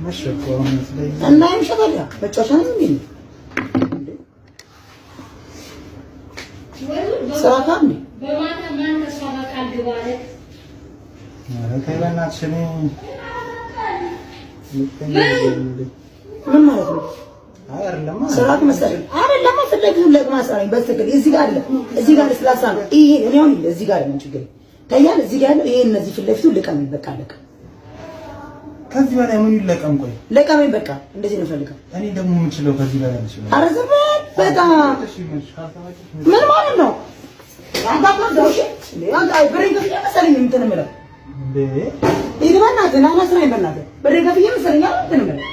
መሸ እኮ አሁን መስለኝ። እና ይምሸታል ያ መጫወቻ ነው እንዴ? ስራ ካም ነው? በማታ ማን ከእሷ ጋር ቃል ግባ አለ? ኧረ ተይ በእናትሽ፣ እኔ ምን ማለት ነው? አይ አይደለማ። ስራ መሰለኝ። አይደለማ፣ ፊት ለፊቱ ለቅማ ስራ በትክክል እዚህ ጋር አለ። እዚህ ጋር ስላሳ ነው። ይሄ እኔ አሁን እዚህ ጋር ነው ችግር። ታያል፣ እዚህ ጋር ያለው ይሄ እነዚህ ፊት ለፊቱ ልቀም፣ በቃ ልቀም። ከዚህ በላይ ምን ይለቀም? ቆይ ለቀመኝ፣ በቃ እንደዚህ ነው ፈልገው። እኔ ደግሞ የምችለው ከዚህ በላይ አልችልም። ኧረ ዝም በል። በጣም እሺ፣ ምን ካልተመቸሽ ምን ምን ማለት ነው? አንተ አትወደው፣ እሺ? እንዴ፣ አንተ አይ ብሬን ከፍዬ መሰለኝ እንትን የምለው። እንዴ? ሂድ በእናትህ፣ ና፣ ና ስራዬን በእናትህ። ብሬን ከፍዬ መሰለኝ አይደል እንትን የምለው።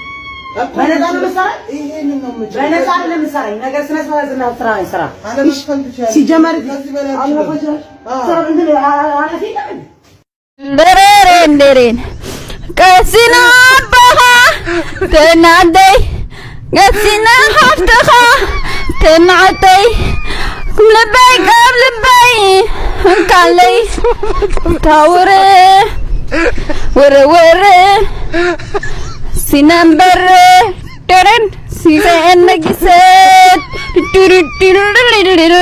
በነፃ ነው መሰራኝ? ይሄንን ነው የምችለው። በነፃ አይደለም መሰራኝ። ነገር ስነ ስርዓት እና ስራ ስራ። አለመክፈል ትችያለሽ። ሲጀመር ከዚህ በላይ አልችልም። አለመክፈል ትችያለሽ። አዎ። ስራ እንትን አ-፣ አ-፣ ኃላፊ የለም እንዴ? ደረሬን ደሬን ቀሲና ኣባኻ ተናደይ፣ ቀሲና ሃፍትኻ ተናዕተይ፣ ልበይ ካብ ልበይ እንካለይ ታውር፣ ውር ውር ሲነምበር ደረን ሲዘን ነጊሰት ድርድርድርድር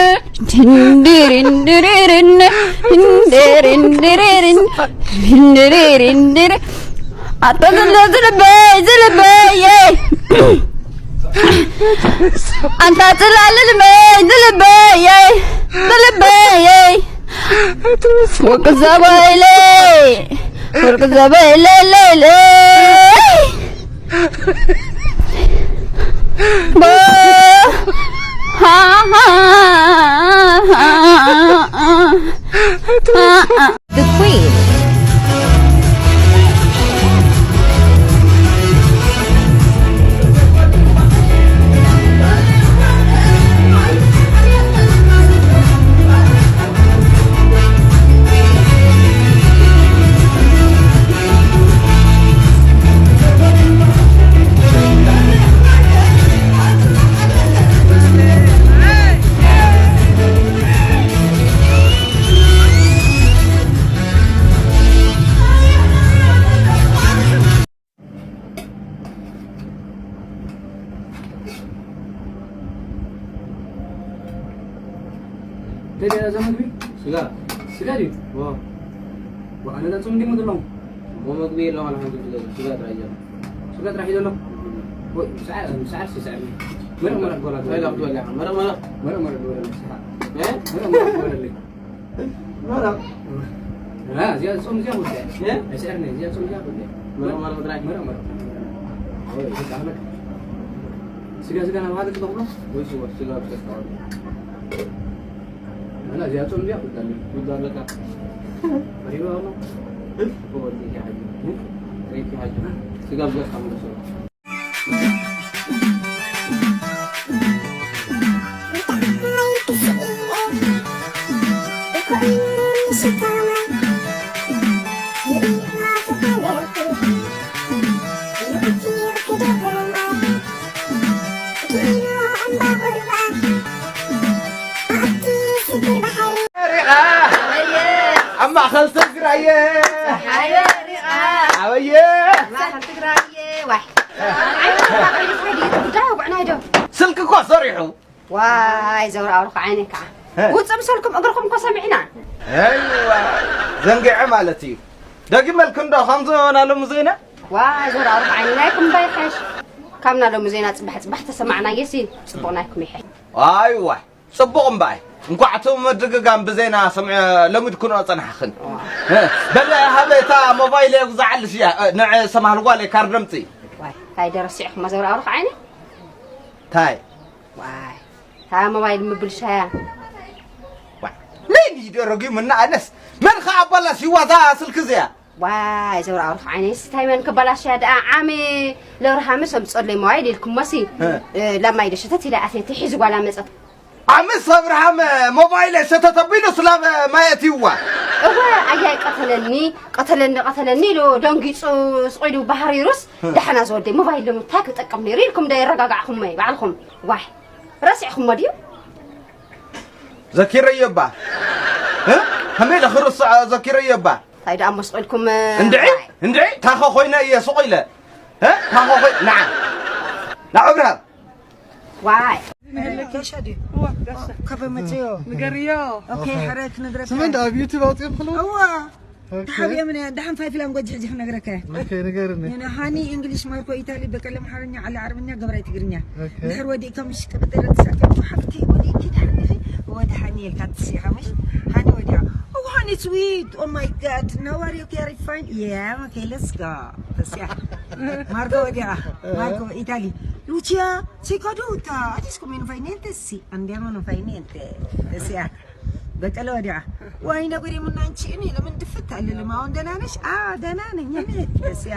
ድንድርንድርርን፣ ድንድርንድርርን፣ ድንድርንድር። ኣታ ዝለ ዝልበይ፣ ዝልበይ፣ ኣንታ ጽላል ልበይ፣ ዝልበይ፣ ዝልበይ። ወርቂ ዘባይለይ፣ ወርቂ ዘባይለይ፣ ለይ፣ ለይ። The Queen. እንታይ ደኣ እዛ ምግቢ? ስጋ። ስጋ ድዩ? ዋ። ዋ፣ ኣነ ዳኣ ጾም እንዲሞ ዘለኹ። እሞ ምግቢ የለውም፣ ኣልሓምዱሊላህ። ስጋ ጥራይ እዩ ዘሎ። ስጋ ጥራይ እዩ ዘሎ? ወይ፣ ምሳዕ፣ ምሳዕ፣ ስሳዕ። መረቕ፣ መረቕ፣ ጎላ፣ ጎላ። እንታይ ኢላ ክትበልዕ? መረቕ፣ መረቕ። መረቕ፣ መረቕ፣ ጎላ፣ ንስኻ። እ? መረቕ፣ መረቕ፣ ጎላ። መረቕ። እ፣ እዚኣ ጾም እዚኣ ጉዳይ። እ? ኣይስዕርኒ፣ እዚኣ ጾም እዚኣ ጉዳይ። መረቕ፣ መረቕ ጥራይ። መረቕ፣ መረቕ። ወይ፣ በቃ፣ በቃ። ስጋ፣ ስጋ ናብ ሓደ ክትበኽሎ? ወይ ስጋ፣ ስጋ ብሰስካ። ኣላ፣ እዚኣ ጾም እዚኣ ጉዳይ። ጉዳይ ኣለካ። ቀሪቡ ኣሎ። እኮ ወዲህ ይሓጅ። እ? ሬት ይሓጅ። ስጋ ብሰስካ ምለሶ። ሪቓ፣ ኣብ ማእኸል ትግራየ። ኣበየ? ማእኸል ትግራየ፣ ዋይ። ጉዳይ ኣውግዕናይ ዶ? ስልኪ እኮ ሰሪሑ። ዋይ፣ ዘውሪ ኣውርኽ ዓይነይ ከዓ። እ። ውፅእ ምሰልኩም እግርኹም እኮ ሰሚዕና። ኣይዋ፣ ዘንጊዐ ማለት እዩ። ደጊመልክን ዶ ከምዚ ናሎም ዜና? ዋይ፣ ዘውሪ ኣውርኽ ዓይነይ ናይኩም እምባ ይሐሽ። ካብ ናሎም ዜና ፅባሕ ፅባሕ ተሰማዕናየሲ ፅቡቕ ናይኩም ይሐሽ። ኣይዋ፣ ፅቡቕ እምበኣይ። እንኳዕ እቲ ምድግጋም ብዜና ሰምዐ ለሚድክንኦ ፀናሕኽን። እ፣ በለ ሃበ እታ ሞባይል የጉዛዓልሽ እያ። እ፣ ንዕ ሰማህል ጓለይ ካርድ ኣምፅኢ። ዋይ፣ እንታይ ደረሲዕኹም ዘውሪ ኣውርኽ ዓይነይ? እንታይ? ዋይ፣ እታ ሞባይል ምብልሻያ። ዋይ፣ መን እዩ ዶ ረጊሙና? ኣነስ መን ኸኣ ኣባላሽይዋ እዛ ስልኪ እዚኣ? ዋይ፣ ዘውሪ ኣውርኽ ዓይነይስ፣ እንታይ መን ክበላሽያ ደኣ? ዓሚ ለብርሃምስ ኣምጸለይ ሞባይል ኢልኩሞሲ፣ እ። እ፣ ላብ ማይ ዶ ሸተት ኢላ ኣትየት፣ ሒዙ ጓላ መጸት። ዓምስ ኣብርሃም ሞባይል ሸተት ኣቢሉስ ላብ ማይ ኣትይዋ። እወ፣ ኣያይ ቀተለኒ፣ ቀተለኒ፣ ቀተለኒ ኢሉ ደንጊጹ ስቕ ኢሉ ባህሪሩስ፣ እ። ደሓና ዝወደይ ሞባይል ሎሚ እንታይ ክጠቅም ነይሩ ኢልኩም ዶ የረጋጋዕኩሞ ባዕልኹም? ዋይ፣ ረሲዕኩሞ ድዩ? ዘኪረዮ እባ። እ? ከመይ ኢለ ክርስዖ ዘኪረዮ እባ። እንታይ ደኣ መስቒልኩም፣ እንድዒ፣ ዋይ። እንድዒ፣ ታኸ ኮይነ እየ ስቕ ኢለ። እ? ማኾ ኾይ፣ ንዓ። ንዓ እብርሃም። ዋይ ከሸዲ ከበ መፅዮ ንገርዮ ኦኬ ሕረ ክነግረካ ስምን ኣብ ዩቱብ ኣውፅኦም ከለዉ እዋ ተሓቢኦም ነ ደሓን ፋይፍ ላንጎጅ ሕጂ ክነግረካ ኦኬ ንገርኒ ነ ሃኒ እንግሊሽ ማርኮ ኢታሊ በቀለ ኣምሓርኛ ዓሊ ዓረብኛ ገብራይ ትግርኛ ኦኬ ድሕር ወዲእካ ምሽ ቅብጥር ትሳቀ ሓፍቲ ወዲእኪ ድሓን ዲኺ ወዲ ሃኒ ኢልካ ትስኢኻ ምሽ ሃኒ ወዲኣ Oh honey sweet oh my god now are you very fine yeah okay let's go ተስያ ማርኮ ወዲኣ ማርኮ ኢታሊ ሉቺያ si è caduta adesso come non fai niente sì andiamo non fai niente ተስያ በቀለ ወዲኣ ወይ ነጉሪ ሙና አንቺ እኔ ለምን ድፍት አልልም አሁን ደህና ነሽ አዎ ደህና ነኝ እኔ ተስያ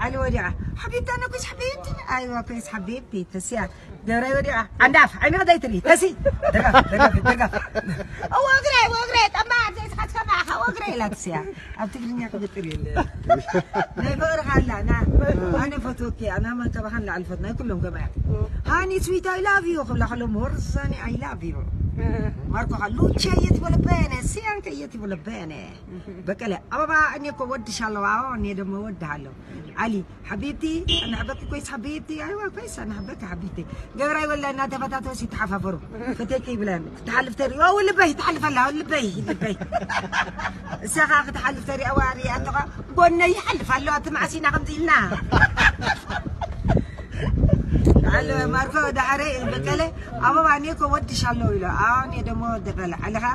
አሊ ወዲኣ حبيبتي انا كويس حبيبتي ايوه كويس حبيبتي ተስያ ገብራይ ወዲኣ አንዳፍ ዓይኒ ከዳይ ትሪ ተሲ ደጋፍ ደጋፍ ደጋፍ እወ እግረይ እወ እግረይ ጠማ ዘይስኻት ከማኻ እወ እግረይ ኢላ ተስያ ኣብ ትግርኛ ክብጥር የለ ናይ ፍቅሪ ካላ ና ኣነ ፈትወኪ ኣና ማን ከማኻን ላዕሊ ፈት ናይ ኩሎም ከማያ ሃኒ ስዊት I love you ክብላ ከሎ ሞርዛኒ I love you ማርኮ ካሉ ቸየት ይበለ በነ ሲያንከ የት ይበለ በነ በቀለ ኣበባ እኔ እኮ ወድሻለሁ አዎ እኔ ደግሞ ወድሃለሁ አሊ حبيبتي انا احبك كويس حبيبتي ايوه كويس انا احبك حبيبتي ገብራይ ወላ እናተፈታተው ሲተሓፋፈሩ ፈቴኪ ይብለን ክትሓልፍ ተሪኦ ልበይ ትሓልፍ ኣላ ልበይ ልበይ እሳኻ ክትሓልፍ ተሪኦ ዋሪ ኣቶኻ ጎነ ይሓልፍ ኣሎ እቲ ማዕሲና ከምዚ ኢልና ኣለ ማርኮ ዳሕረ በቀለ ኣበባ እኔ እኮ ወድሻለሁ ኢሎ ኣዎ እኔ ደግሞ ወድቀለ ኣለኻ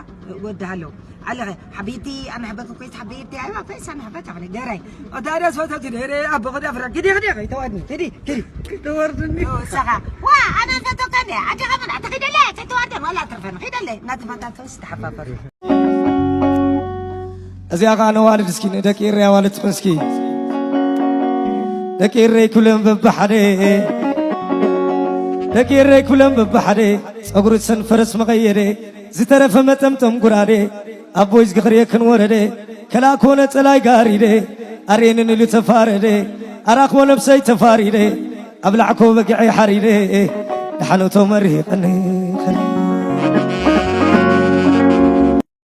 ወድሃለሁ ኣለኸ ሓቢብቲ ኣነ ሕበክ ኮይት ሓቢብቲ ኣይዋ ኮይስ ኣነ ሕበክ ኣነ ገራይ ኦታዳ ሶቶ ትደረ ኣቦ ከዳ ፍራ ግዲ ግዲ ተዋድኒ ግዲ ግዲ ተወርድኒ ሰኻ ዋ ኣነ ፈቶካ እንደ ኣጀኻ ምን ኣተ ኺደለ ተተዋደን ዋላ ትርፈን ኺደለ ናትፈታተውስ ተሓፋፈር እዚኣ ኸዓ ነዋልድ እስኪ ንደቂ ኢረይ ኣዋልድ ትኹን እስኪ ደቂ ኢረይ ኩለን በብሓደ ደቂ ኢረይ ኩለን በብሓደ ጸጉሪ ሰን ፈረስ መቐየደ ዝተረፈ መጠምጠም ጉራዴ ኣቦይ ዝግኽርየ ክንወረደ ከላኮነ ጸላይ ጋሪደ ኣሬንን ኢሉ ተፋረደ ኣራኽቦ ነብሰይ ተፋሪደ ኣብላዕኮ በግዐይ ሓሪደ ደሓኖቶ መሪቐኒ ኸደ